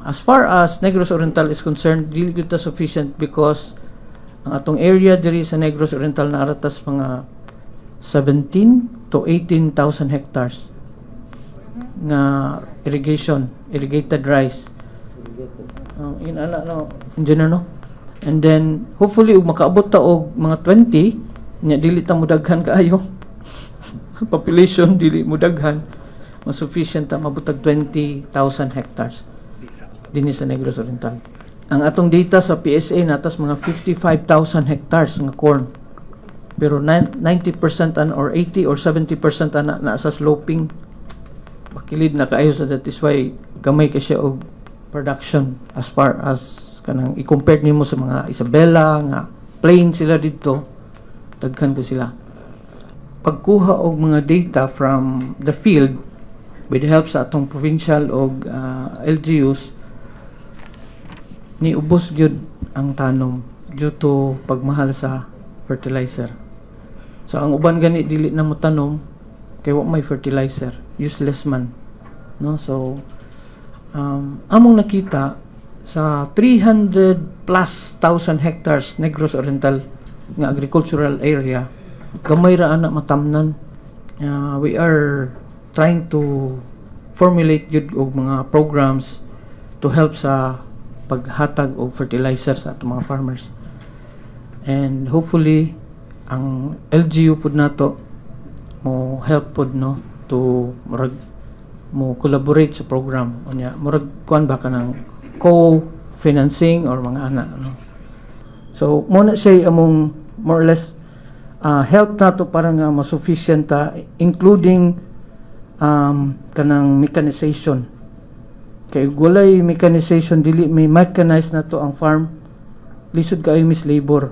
As far as Negros Oriental is concerned, dili gyud ta sufficient because ang atong area diri sa Negros Oriental naa ra tas mga 17 to 18,000 hectares nga irrigation, irrigated rice. Yun ana, no, engineer, no? And then hopefully ug makaabot ta og mga 20 nya, dili ta mudaghan kaayo. Population dili mudaghan. Mas sufficient ta mabutag 20,000 hectares dinhi sa Negros Oriental. Ang atong data sa PSA, naa tas mga 55,000 hectares nga corn. Pero 90% an or 80 or 70% ana naa sa sloping. Bakilid na kaayo sa, that is why gamay ka siya og production as far as kanang i-compare nimo sa mga Isabela nga plain sila didto, daghan ka sila. Pagkuha og mga data from the field with the help sa atong provincial og LGUs, niubos gyud ang tanom due to pagmahal sa fertilizer. So ang uban gani dili na mo tanom kay wa may fertilizer, useless man. No? So among nakita sa 300 plus thousand hectares Negros Oriental nga agricultural area, gamay ra ana matamnan. We are trying to formulate gyud og mga programs to help sa paghatag og fertilizer sa atong mga farmers. And hopefully ang LGU pud nato mo help pud, no, to murag mo collaborate sa program unya murag kuan ba, kanang co-financing or mga ana, no? So mo na siya among more or less help nato para nga mas sufficient ta, including kanang mechanization, kay walay mechanization, dili may mechanize nato ang farm, lisod kaayo mis labor.